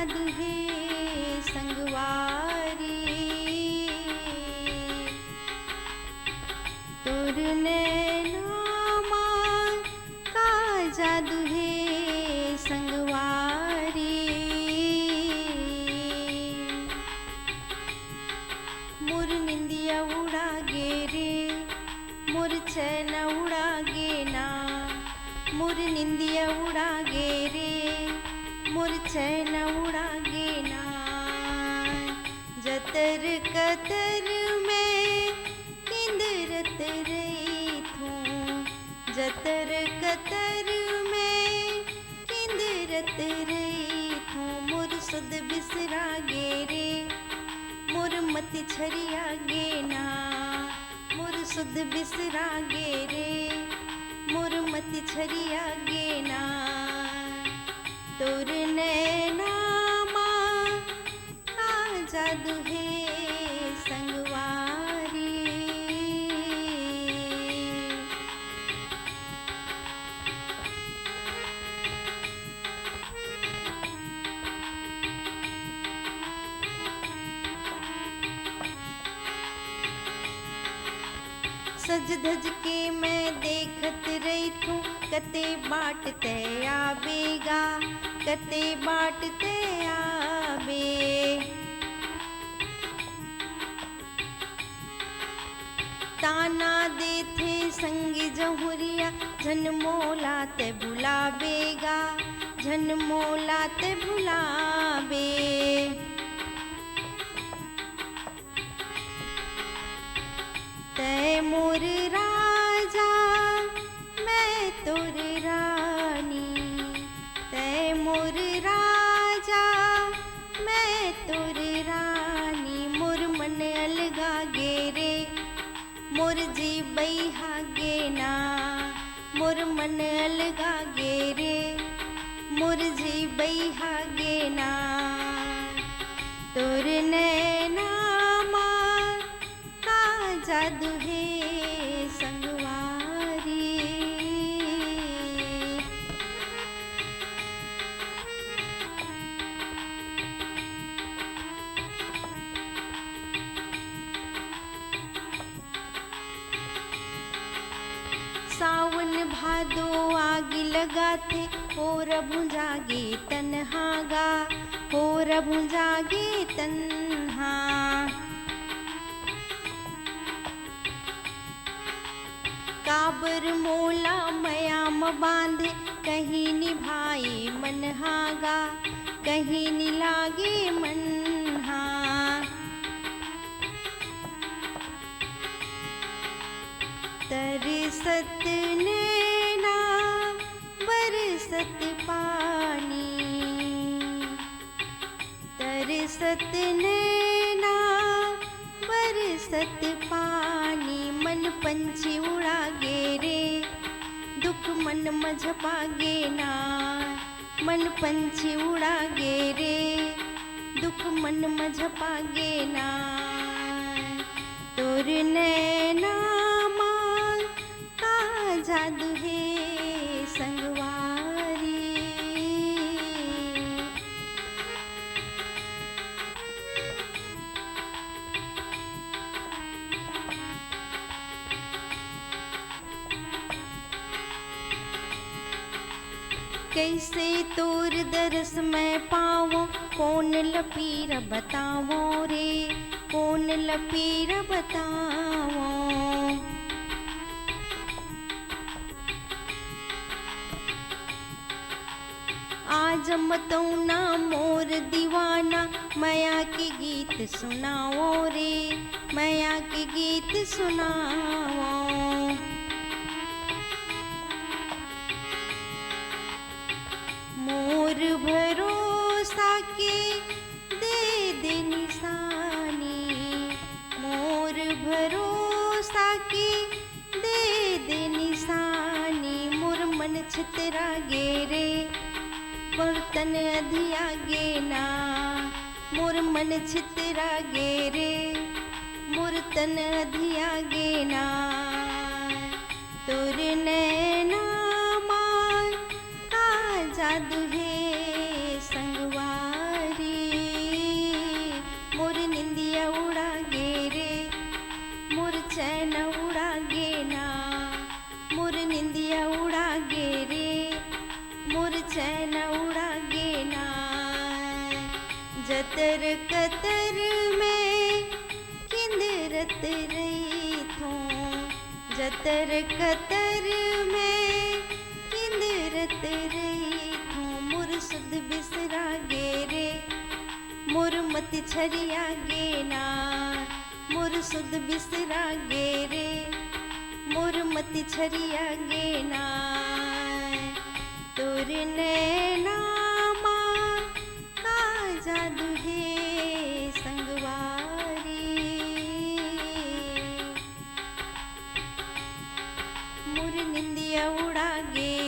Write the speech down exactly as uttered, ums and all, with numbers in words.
जादू हे संगवारी, तोर नैना मा का जादू हे संगवारी। मोर निंदिया उड़ा गे रे, मोर चैन उड़ा गे ना, मोर निंदिया उड़ा गे रे, मोर चैन उड़ा गे ना। जतर कतर में किंदरत रहिथों, जतर कतर में किंदरत रहिथों। मोर सुध बिसरा गे रे, मोर मति छरिया गे ना, मोर सुध बिसरा गे रे, मोर मति छरिया गे ना। तोर नैना मा का जादू हे संगवारी। सज धज के मैं देखत रहिथों, कते बाट तैं आबे गा, कते बाट तैं आबे। ताना देथे संगी जहुरिया, झन मोला तैं भुलाबे गा, झन मोला तैं भुलाबे। तैं मोर राजा, मैं तोर रानी, तैं मोर राजा, मैं तोर रानी। मोर मन अलगा गे रे, मोर जी बइहा गे ना, मोर मन अलगा गे रे, मोर जी बइहा गे ना। तोर नैना मा का जादू हे संगवारी। सावन भादो आगी लगाथे, होर भुंजा गे तन हा गा, होर भुंजा गे तन हा। काबर मोला मया म बांधे, कहीं निभाए मन हा गा, कहीं नि लागे मन हा। तरसत नैना, बरसत पानी, तरसत नैना, बरसत पानी। मन पंछी उड़ा गे रे, दुख मन म झपा गे ना, मन पंछी उड़ा गे रे, दुख मन म झपा गे ना। तोर नैना मा का जादू हे संगवारी। कइसे तोर दरस मैं पावों, कोन ल पीर बतावों रे, कोन ल पीर बतावों। आज मतौना मोर दीवाना, मया के गीत सुनावों रे, मया के गीत सुनावों। मोर भरोसा के दे दे निशानी, मोर भरोसा के दे दे निशानी। मोर मन छितरा गे रे, मोर तन अधिया गे ना, मोर मन छितरा गे रे, मोर तन अधिया गे ना। तोर नैना मा का जादू हे संगवारी। जतर कतर में किंदरत रहिथों, जतर कतर में किंदरत रहिथों। मोर सुध बिसरा गे रे, मोर मति छरिया गे ना, मोर सुध बिसरा गे रे, मोर मति छरिया गे ना। तोर नैना मा का जादू हे संगवारी, मोर निंदिया उड़ा गे